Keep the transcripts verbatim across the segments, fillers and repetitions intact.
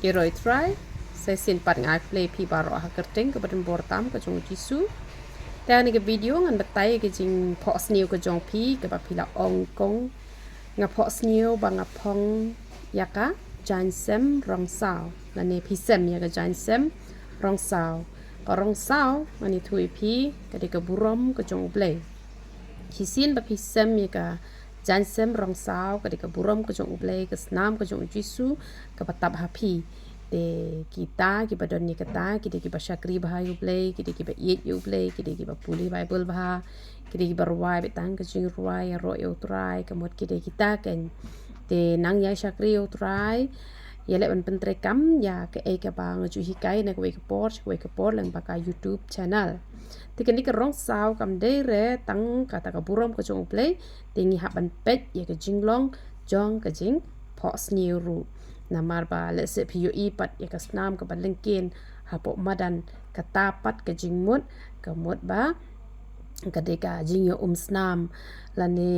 Ïaroh ïa u Trai. Sa shisien pat nga ai khublei ïa phi baroh ha ka kyrteng kaba donbor tam ka jong u Jisu. Te ha kane ka video ngan batai ïa ka jingphohsniew ka jong phi kaba phi la ong kong, nga phohsniew ba nga phong ïa ka jaiñsem rong saw. Lane phi sem ïa ka jaiñsem rong saw. Ka rong saw ngan ïathuh ïa phi ka dei ka burom ka jong U Blei. Shisien ba phi sem ïa ka jaiñsem rong saw ka dei ka burom ka jong U Blei, ka snam ka jong u Jisu kaba tap ha phi. Te kita kiba don ïa kata ki dei kiba shakri bha ïa U Blei, ki dei kiba ïeit ïa U Blei, ki dei kiba pule Baibl bha, ki dei kiba rwai beit tang ka jingrwai, ïaroh ïa u Trai, ka mut ki dei kita kein. Te nang ïa shakri ïa u Trai, ïa leh ban pyntreikam ïa kaei kaba nga ju hikai na kawei ka por sha kawei ka por lyngba ka YouTube channel. Te kane ka rong saw kam dei re tang kata ka burom ka jong U Blei, te ngi hap ban peit ïa ka jinglong jong ka jingphohsniew ruh. Namar ba lehse phi ïohi pat ïa ka snam kaba lyngkhein hapoh madan, kata pat ka jingmut ka mut ba ka dei ka jingïaumsnam, lane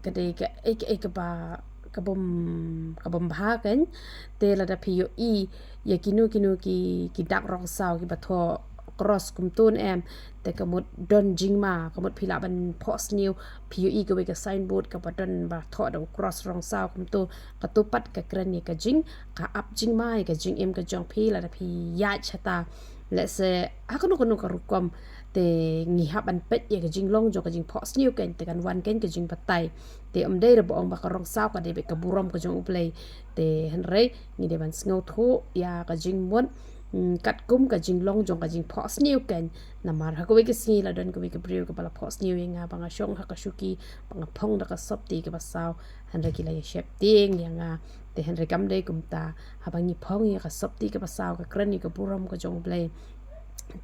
ka dei kaei kaei kaba, ka bym, ka bym bha kein. Te lada phi ïohi ïa kino kino ki, ki dak rong saw kiba thoh cross kumto ne em, te ka mut don jingma, ka mut phi lah ban phohsniew, phi ïohi kawei ka signboard kaba don ba thoh da u cross rong saw kumto, kato pat ka kren ïa ka jing, ka ap jingma ïa ka jingim ka jong phi lada phi ïaid shata. Lehse ha kano kano ka rukom, te ngi hap ban peit ïa ka jinglong jong ka jingphohsniew kein, te kan wan kein ka jingbatai. Te ym dei re ba ong ba ka rong saw ka dei beit ka burom ka jong U Blei. Te hynrei ngi dei ban sngewthuh ïa ka jingmut, mm, katkum ka jinglong jong ka jingphohsniew kein. Namar ha kawei ka sngi la don kawei ka briew kaba la phohsniew ïa nga ba nga shong ha ka shuki, ba nga phong da ka sopti kaba saw, hynrei ki la ïa sheptieng ïa nga. Te hynrei kam dei kumta, haba ngi phong ïa ka sopti kaba saw ka kren ïa ka burom ka jong U Blei.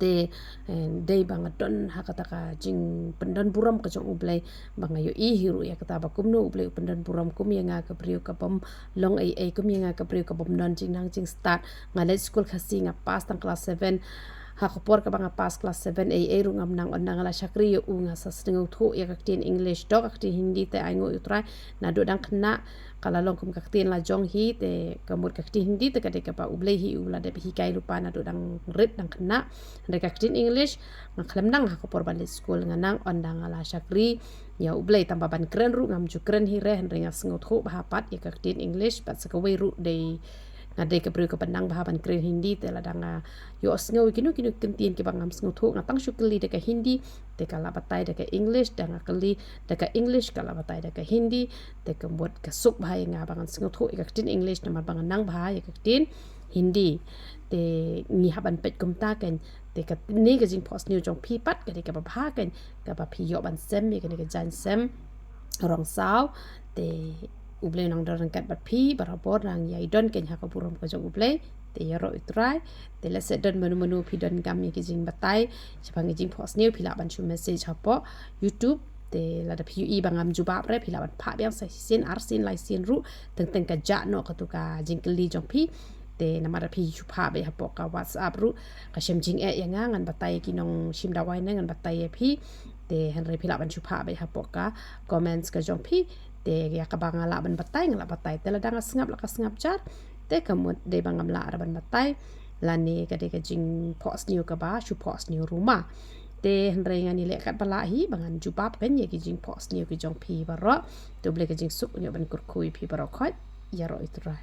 Te, eh, dei ba nga don ha kata ka jingpyndon burom ka jong U Blei, ba nga ïohi hi ruh ïa kata ba kumno U Blei u pyndon burom kum ïa nga ka briew ka bym long ei ei, kum ïa nga ka briew ka bym don jingnang jingstad. Nga leit skul Khasi, nga pass tang klas seven. Ha ka por kaba nga pass klas seven, ei ei ruh ngam nang, ynda nga la shakri ïa u nga sa sngewthuh ïa ka ktien English, dok ka ktien Hindi te ainguh ïa u Trai, naduh dang khynnah ka la long kum ka ktien la jong hi. Te ka mut ka ktien Hindi te ka dei kaba U Blei hi u la dep hikai lypa naduh dang rit dang khynnah. Hynrei ka ktien English nga khlem nang ha ka por ban leit skul, nga nang ynda nga la shakri ïa U Blei. Tang ba ban kren ruh ngam ju kren hi re, hynrei nga sngewthuh bha pat ïa ka ktien English, bad sa kawei ruh dei nga dei ka briew kaba nang bha ban kren Hindi. Te lada nga ïohsngew ïa kino kino ki kyntien kiba ngam sngewthuh, nga tang shu kylli da ka Hindi, te ka la batai da ka English, da nga kylli da ka English, ka la batai da ka Hindi. Te ka mut ka suk bha ïa nga ba ngan sngewthuh ïa ka ktien English namar ba nga nang bha ïa ka ktien Hindi. Te ngi hap ban peit kumta kein. Te kane ka jingphohsniew jong phi pat ka dei kaba bha kein, kaba phi ïoh ban sem ïa kane ka jaiñsem rong saw. Te U Blei u nang don ryngkat bad phi barabor, nang ïai don kein ha ka burom ka jong U Blei. Te ïaroh ïa u Trai. Te lehse don mano mano phi donkam ïa ki jingbatai shaphang ki jingphohsniew, phi lah ban shu message hapoh YouTube. Te lada phi ïohi ba ngam jubab re, phi lah ban phah biang sa shisien, arsien, laisien ruh, teng teng ka jah noh katu ka jingkylli jong phi. Te namar phi shu phah beit hapoh ka WhatsApp ruh, ka shem jingeh ïa nga, ngan batai ïa ki nongshim dawai ne ngan batai ïa phi. Te hynrei phi lah ban shu phah beit hapoh ka comments ka jong phi. Te ïa kaba nga lah ban batai, nga lah batai. Te lada nga sngap la ka sngap jar, te ka mut dei ba ngam lah re ban batai, lane ka dei ka jingphohsniew kaba shu phohsniew ruh ma. Te hynrei ngan ïaleh katba lah hi ba ngan jubab kein ïa ki jingphohsniew ki jong phi baroh. Te U Blei ka jingsuk un ïoh ban kyrkhu ïa phi baroh khoit. Ïaroh ïa u Trai.